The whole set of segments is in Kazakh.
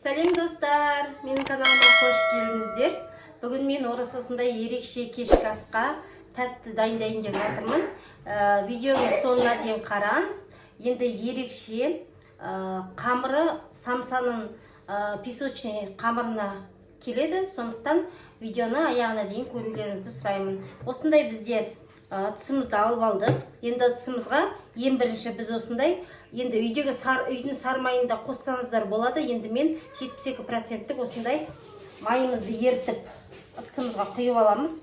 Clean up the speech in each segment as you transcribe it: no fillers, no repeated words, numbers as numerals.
Сәлем, достар! Менің каналыма қош келдіңіздер. Бүгін мен осындай ерекше кешкі асқа тәтті дайындайын деп жатырмын. Видеоның соңына дейін қараңыз. Енді ерекше қамыры самсаның песочный қамырына келеді. Сондықтан видеоны аяғына дейін көрулеріңізді сұраймын. Осындай бізде ыдысымызды алып алдық. Енді ыдысымызға ең бірінші біз осындай енді үйдегі үйдің сары майын да қоссаңыздар болады. Енді мен 72 проценттік осындай майымызды ерітіп, ыдысымызға құйып аламыз.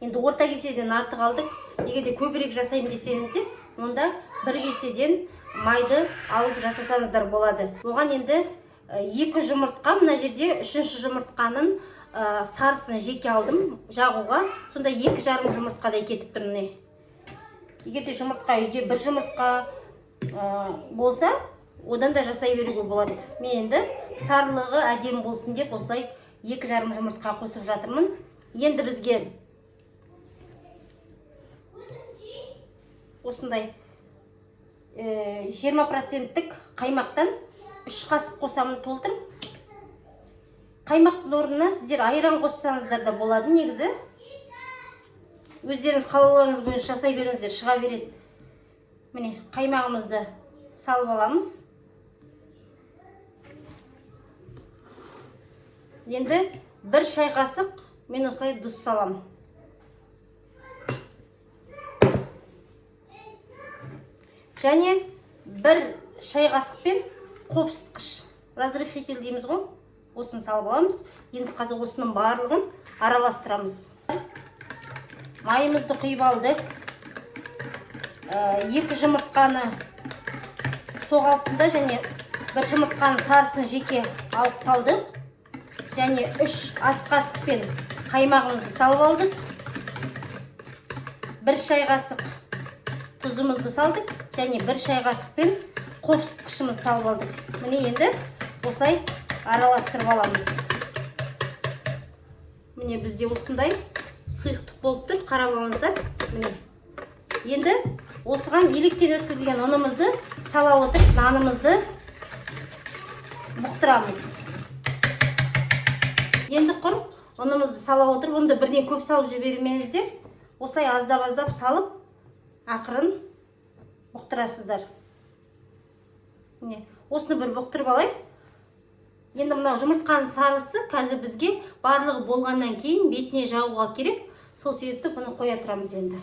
Енді орта кеседен артық алдық. Егер де көбірек жасаймын десеңіздер, онда бір кеседен майды алып жасасаңыздар болады. Оған енді екі жұмыртқа, мына жерде үшінші жұмыртқаның сарысын жеке алдым жағуға. Сонда 2,5 жұмыртқадай кетіп тұр, міне. Егер де жұмыртқа үйде бір жұмыртқа болса, одан да жасай беруге болады. Мен енді сарылығы әдемі болсын деп осылай 2,5 жұмыртқа қосып жатырмын. Енді бізге осындай 20 проценттік қаймақтан 3 қасық қосамын толтырып. Қаймақтың орнына сіздер айран қоссаңыздар да болады негізі. Өздеріңіз қалауларыңыз бойынша жасай беріңіздер, шыға береді. Міне, қаймағымызды салып аламыз. Енді бір шай қасық мен осылай тұз саламын. Және бір шай қасықпен қопсытқыш, разрыхлитель дейміз ғой, осыны салып аламыз. Енді қазір осының барлығын араластырамыз. Майымызды құйып алдық. Екі жұмыртқаны соға да және бір жұмыртқаның сарысын жеке алып қалдық. Және 3 ас қасықпен қаймағымызды салып алдық. Бір шай қасық тұзымызды салдық және бір шай қасықпен қопсытқышымызды салып алдық. Міне, енді осылай араластырып аламыз. Міне, бізде осындай сұйықтық болып тұр, қарап алыңыздар. Міне, енді осыған електен өткізілген ұнымызды сала отырып, нанымызды бұқтырамыз. Енді құр ұнымызды сала отырып, ұнды бірден көп салып жібермеңіздер. Осылай аздап аздап салып, ақырын бұқтырасыздар. Міне, осыны бір бұқтырып алайық. Енді мынау жұмыртқаның сарысы қазір бізге барлығы болғаннан кейін бетіне жағуға керек. Сол себепті бұны қоя тұрамыз енді.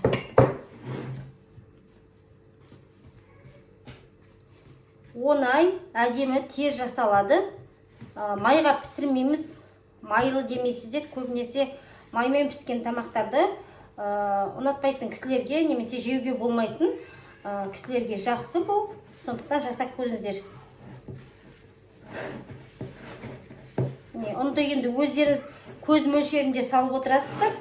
Оңай, әдемі, тез жасалады. Майға пісірмейміз. Майлы демейсіздер. Көбінесе маймен піскен тамақтарды ұнатпайтын кісілерге немесе жеуге болмайтын кісілерге жақсы бұл. Сондықтан жасап көріңіздер. Міне, ұнды енді өздеріңіз көз мөлшерінде салып отырасыздар.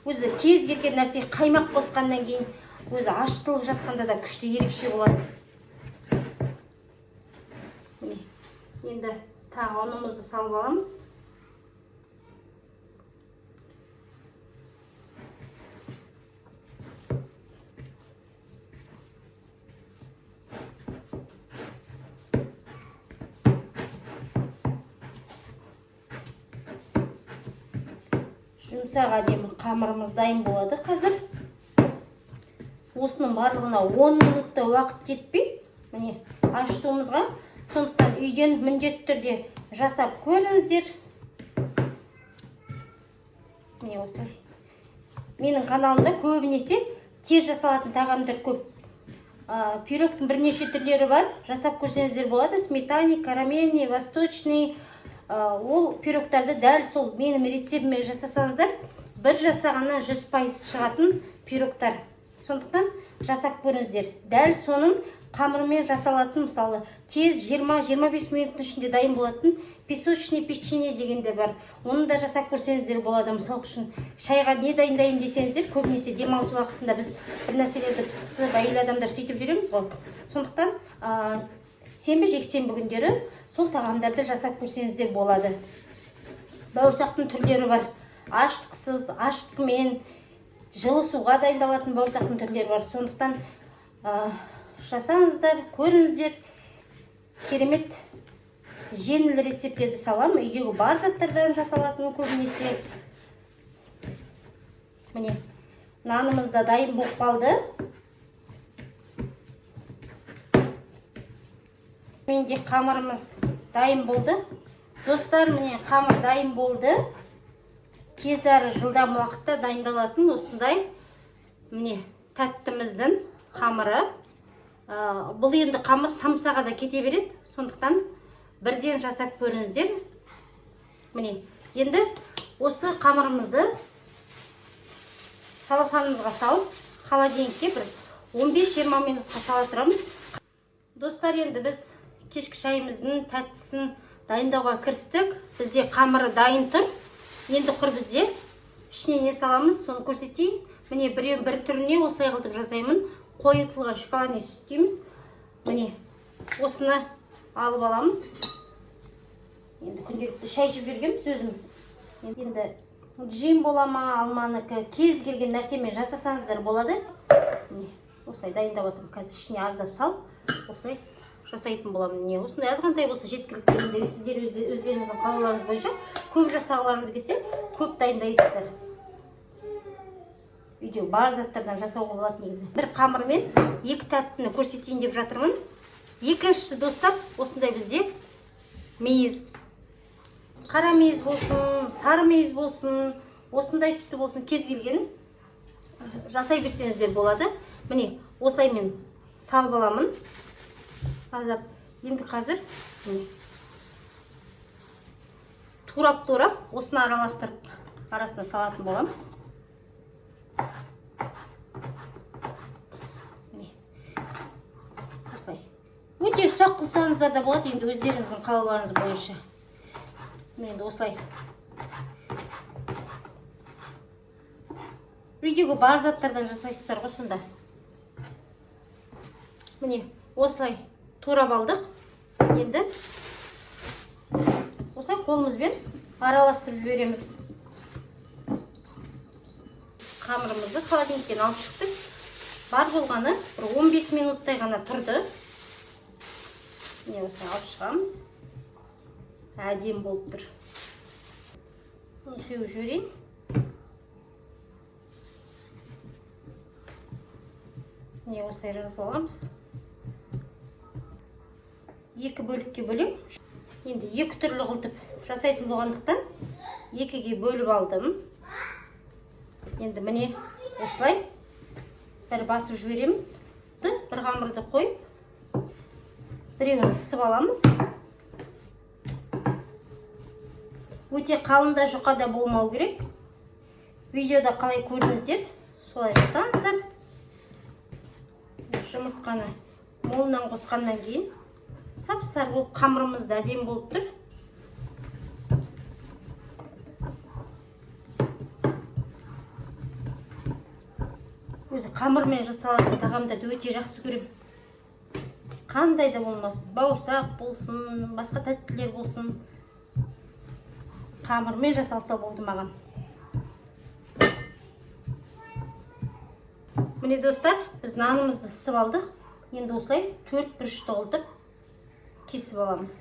Өзі кез келген нәрсе қаймақ қосқаннан кейін өзі ашытылып жатқанда да күшті, ерекше болады. Міне, енді тағы ұнымызды салып аламыз. Жұмсақ, әдемі қамырымыз дайын болады қазір. Осының барлығына 10 минутта уақыт кетпей, міне, ашытуымызға. Сондықтан үйден міндетті түрде жасап көріңіздер. Міне, осылай. Менің каналымда көбінесе тез жасалатын тағамдар көп. Пирогтың бірнеше түрлері бар, жасап көрсеңіздер болады: сметанный, карамельный, восточный. Ол пирогтарды дәл сол менің рецептіме жасасаңыздар, бір жасағаннан 100% шығатын пирогтар. Сондықтан жасап көріңіздер. Дәл соның қамырымен жасалатын, мысалы, тез 20-25 минуттың ішінде дайын болатын песочный печенье деген де бар. Оны да жасап көрсеңіздер болады. Мысалы үшін, шайға не дайындаймын десеңіздер, көбінесе демалыс уақытында біз бір нәрселерді пысықсып, әйел адамдар сөйтіп жүреміз ғой. Сондықтан сенбі, жексенбі күндері сол тағамдарды жасап көрсеңіздер болады. Бауырсақтың түрлері бар: ашытқысыз, ашытқымен, жылы суға дайындалатын бауырсақтың түрлері бар. Сондықтан жасаңыздар, көріңіздер. Керемет жеңіл рецепттерді саламын, үйдегі бар заттардан жасалатын көбінесе. Міне, нанымыз да дайын болып қалды. Менде қамырымыз дайын болды. Достар, міне, қамыр дайын болды. Тез әрі жылдам уақытта дайындалатын осындай, міне, тәттіміздің қамыры. Бұл енді қамыр самсаға да кете береді, сондықтан бірден жасап көріңіздер. Міне, енді осы қамырымызды целлофанымызға салып, холодильникке бір 15-20 минутқа сала тұрамыз. Достар, енді біз кешкі шайымыздың тәттісін дайындауға кірістік. Бізде қамыры дайын тұр. Енді құр бізде ішіне не саламыз, соны көрсетейін. Міне, бір түріне осылай қылып жасаймын. Қойытылған шоколадный сүт дейміз. Міне, осыны алып аламыз. Енді күнделікті шай ішіп жүргенбіз өзіміз. Енді джем бола ма, алманыкі, кез келген нәрсемен жасасаңыздар болады. Міне, осылай дайындап жатырмын. Қазір ішіне аздап салып, осылай жасайтын боламын. Міне, осындай азғантай болса жеткілікті. Енді сіздер өздеріңіздің қалауларыңыз бойынша көп жасағыларыңыз келсе, көп дайындайсыздар. Үйдегі бар заттардан жасауға болады негізі. Бір қамырмен екі тәттіні көрсетейін деп жатырмын. Екіншісі, достар, осындай бізде мейіз. Қара мейіз болсын, сары мейіз болсын, осындай түсті болсын, кез келген жасай берсеңіздер болады. Міне, осылай мен салып аламын аздап. Енді қазір, міне, турап турап осыны араластырып, арасына салатын боламыз. Міне, осылай өте ұсақ қылсаңыздар да болады, енді өздеріңіздің қалауларыңыз бойынша. Міне, енді осылай үйдегі бар заттардан жасайсыздар ғой сонда. Міне, осылай турап алдық. Енді осылай қолымызбен араластырып жібереміз. Қамырымызды холодильниктен алып шықтық. Бар болғаны бір 15 минуттай ғана тұрды. Міне, осылай алып шығамыз. Әдемі болып тұр. Бұны сеуіп жіберейін. Міне, осылай жазып аламыз. Екі бөлікке бөлем. Енді екі түрлі қылтып жасайтын болғандықтан, екіге бөліп алдым. Енді, міне, осылай бір басып жібереміз. Бір қамырды қойып, біреуін ысып аламыз. Өте қалың да, жұқа да болмау керек. Видеода қалай көрдіңіздер, солай жасаңыздар. Жұмыртқаны молынан қосқаннан кейін сап сары болып, қамырымыз да әдемі болып тұр. Өзі қамырмен жасалатын тағамдарды өте жақсы көремін. Қандай да болмасын, бауырсақ болсын, басқа тәттілер болсын, қамырмен жасалса болды маған. Міне, достар, біз нанымызды ысып алдық. Енді осылай төрт бұрышты қылтып кесіп аламыз.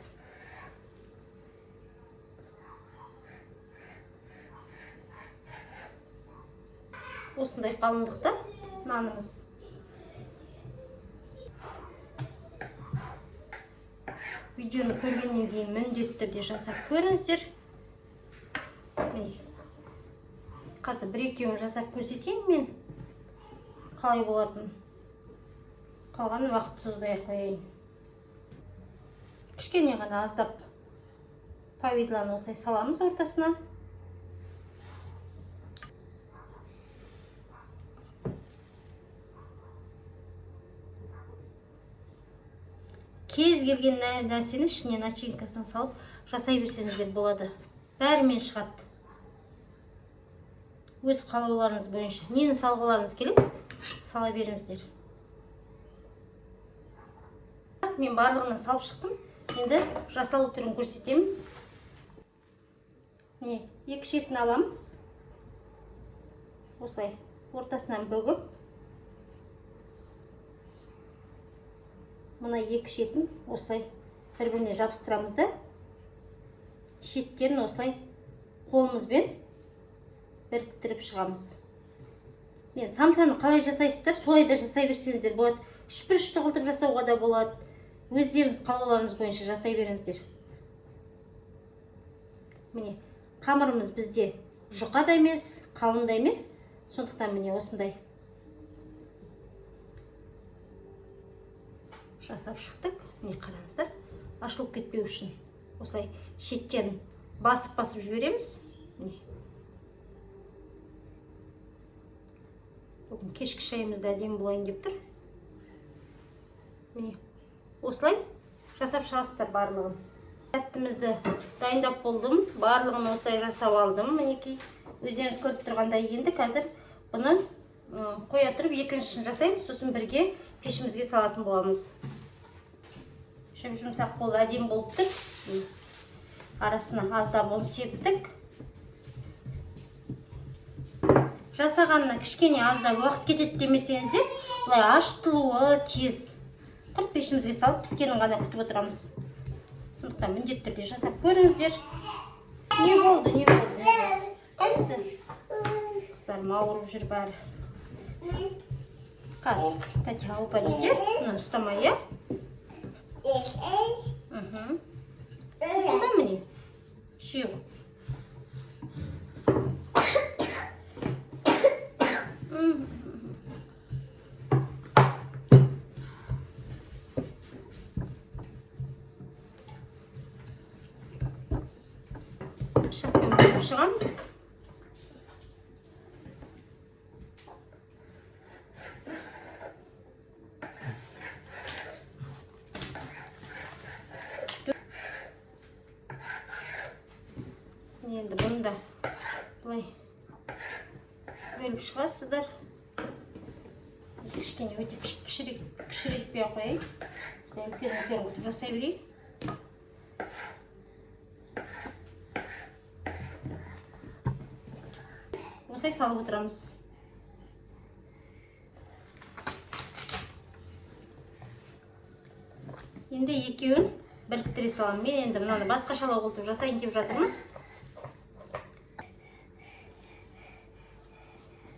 Осындай қалыңдықта нанымыз. Видеоны көргеннен кейін міндетті түрде жасап көріңіздер. Міне, қазір бір екеуін жасап көрсетейін мен қалай болатынын. Қалғанын уақыт созбай ақ қояйын. Кішкене ғана аздап повидлоны осылай саламыз ортасына. Кез келген нәрсені ішіне начинкасын салып жасай берсеңіздер болады. Бәрімен шығады. Өз қалауларыңыз бойынша нені салғыларыңыз келеді, сала беріңіздер. Мен барлығына салып шықтым. Енді жасалу түрін көрсетемін. Міне, екі шетін аламыз, осылай ортасынан бүгіп, мына екі шетін осылай Бір-біріне жабыстырамыз да, шеттерін осылай қолымызбен біріктіріп шығамыз. Мен самсаны қалай жасайсыздар, солай да жасай берсеңіздер болады. Үшбұрышты қылып жасауға да болады. Өздеріңіз қалауларыңыз бойынша жасай беріңіздер. Міне, қамырымыз бізде жұқа да емес, қалың да емес. Сондықтан міне осындай жасап шықтық. Міне қараңыздар, ашылып кетпеу үшін осылай шеттерін басып-басып жібереміз. Міне. Бүгін кешкі шайымыз да әдемі болайын деп тұр. Міне, осылай жасап шығасыздар барлығын. Тәттімізді дайындап болдым. Барлығын осылай жасап алдым. Мінекей, өздеріңіз көріп тұрғандай, енді қазір бұны қоя тұрып екіншісін жасаймыз, сосын бірге пешімізге салатын боламыз. Жұп-жұмсақ болып әдемі болып тұр. Арасына аздап ұн септік. Жасағанына кішкене аздап уақыт кетеді демесеңіздер, былай ашытылуы тез. Құрт пешімізге салып піскенін ғана күтіп отырамыз. Сондықтан міндетті түрде жасап көріңіздер. Не болды, не болды, не болды? Қайсысы? Қыздарым ауырып жүр бәрі. Қазір, кстати, ауырып дейді. Мына ұстамай, иә? Осында міне. Жеу. Пышақпен бөліп шығамыз. Енді бұны да былай бөліп шығасыздар. Кішкене өте кішірейтпей ақ қояйын. Осылай үлкен үлкен қылып жасай берейін. Осылай салып отырамыз. Енді екеуін біріктіре саламын. Мен енді мынаны басқашалау қылып жасайын деп жатырмын.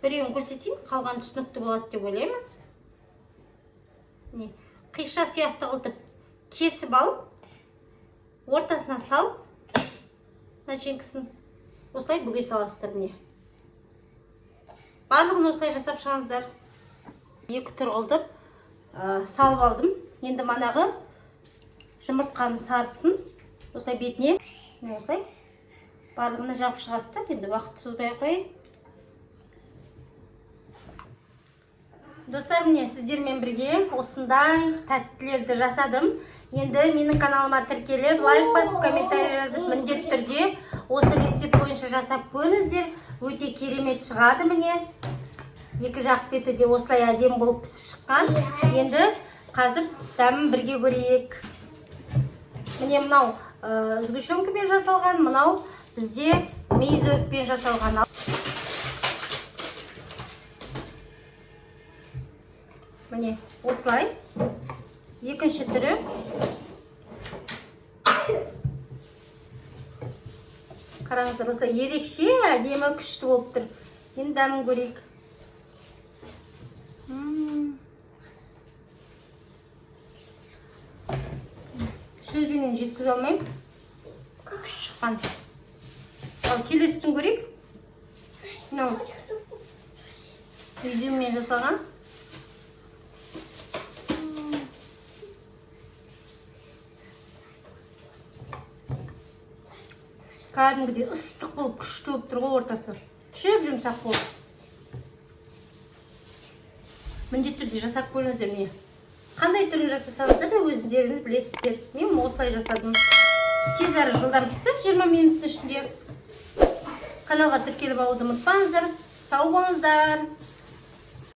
Біреуін көрсетейін, қалған түсінікті болады деп ойлаймын. Міне, қиша сияқты қылып кесіп алып, ортасына салып, начинкасын осылай бүге саласыздар міне. Барлығын осылай жасап шығыңыздар. Екі түр қылып, салып алдым. Енді манағы жұмыртқаның сарысын осылай бетіне, міне осылай барлығына жағып шығасыздар. Енді уақыт созбай ақ қояйын. Достар, міне сіздермен бірге осындай тәттілерді жасадым. Енді менің каналыма тіркеліп, лайк басып, комментарий жазып, міндетті түрде осы рецепт бойынша жасап көріңіздер. Өте керемет шығады міне. Екі жақ беті де осылай әдемі болып пісіп шыққан. Енді қазір дәмін бірге көрейік. Міне мынау сгущенкамен жасалған, мынау бізде мейіз жасалған. Міне осылай екінші түрі. Қараңыздар, осылай ерекше әдемі күшті болып тұр. Енді дәмін көрейік. Сөзбенен жеткізе алмаймын. Күшті шыққан. Ал келесісін көрейік. Мынау изюммен жасалған. Кәдімгідей ыстық болып, күшті болып тұр ғой ортасы. Жұп-жұмсақ болып. Міндетті түрде жасап көріңіздер міне. Қандай түрін жасасаңыздар да өздеріңіз білесіздер. Мен осылай жасадым. Тез әрі жылдам пісті, 20 минуттың ішінде. Каналға тіркеліп алуды ұмытпаңыздар. Сау болыңыздар.